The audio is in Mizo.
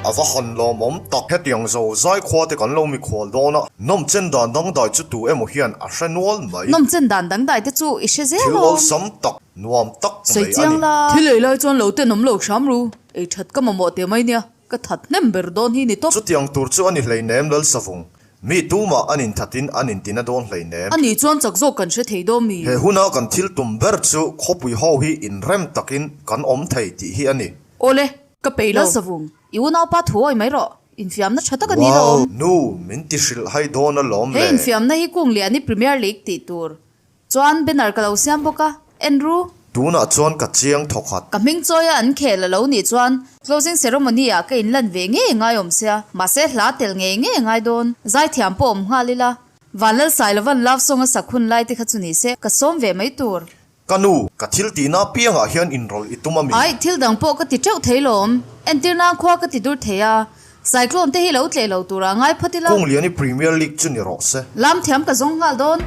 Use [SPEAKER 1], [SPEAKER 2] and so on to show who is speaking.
[SPEAKER 1] A va han lawmawm tak. Hetiang zo zai khua te kan lo mikhual dawn a, nawmchen dan dangdai chu tu emaw hian a hre nual mai.
[SPEAKER 2] Nawmchen dan dangdai te chu i hre zel
[SPEAKER 1] Thil
[SPEAKER 2] awm.
[SPEAKER 1] awlsam tak, nuam tak mai
[SPEAKER 2] Sawi
[SPEAKER 1] a
[SPEAKER 2] chiang
[SPEAKER 1] ni.
[SPEAKER 2] la. Thil ei lai chuan lo tenawm lo hram ru. Ei that ka mamawh teh mai nia. Ka that hnem ber dawn hi ni tawp.
[SPEAKER 1] Chutiang tur chu a ni hleinem Lalsavung. Mi tumah an inthatin an intina dawn hleinem.
[SPEAKER 2] A nih chuan chak zawk kan hre thei dawn mi?
[SPEAKER 1] He huna kan thil tum ber chu khawpui ho hi inrem takin kan awm thei tih hi a ni.
[SPEAKER 2] Awle, ka peih lo. Lalsavung, i unaupa thu awi mai rawh. Infiamna tha tak a ni
[SPEAKER 1] lo. Wow, nu, min ti hrilh hai dawn alawm
[SPEAKER 2] le. He infiamna hi kung lian i Premier League tih tur. Chuan banner ka lo siam bawk a, en ru.
[SPEAKER 1] Tunah chuan ka chiang thawk hat.
[SPEAKER 2] Ka hming chawia an khel a lo nih chuan closing ceremony ah ka inlan ve ngei ngai awm sia, mahse hla tel ngei ngei ngai dawn. Zaithiam pawh awm nghal ila. Vanlalsailovan love song a sak hun lai te kha chu ni se, ka sawm ve mai tur.
[SPEAKER 1] Ka nu, ka thil tihna apiangah hian inrawlh i tum a mi?
[SPEAKER 2] Aih, thil dang pawh ka ti teuh thei lawm. Entir nan khua ka ti dur thei a, cyclone te hi lo tleh lo turah ngai phawt ila.
[SPEAKER 1] Kungliani Premier League chu ni rawh se.
[SPEAKER 2] Lam thiam ka zawng nghal dawn.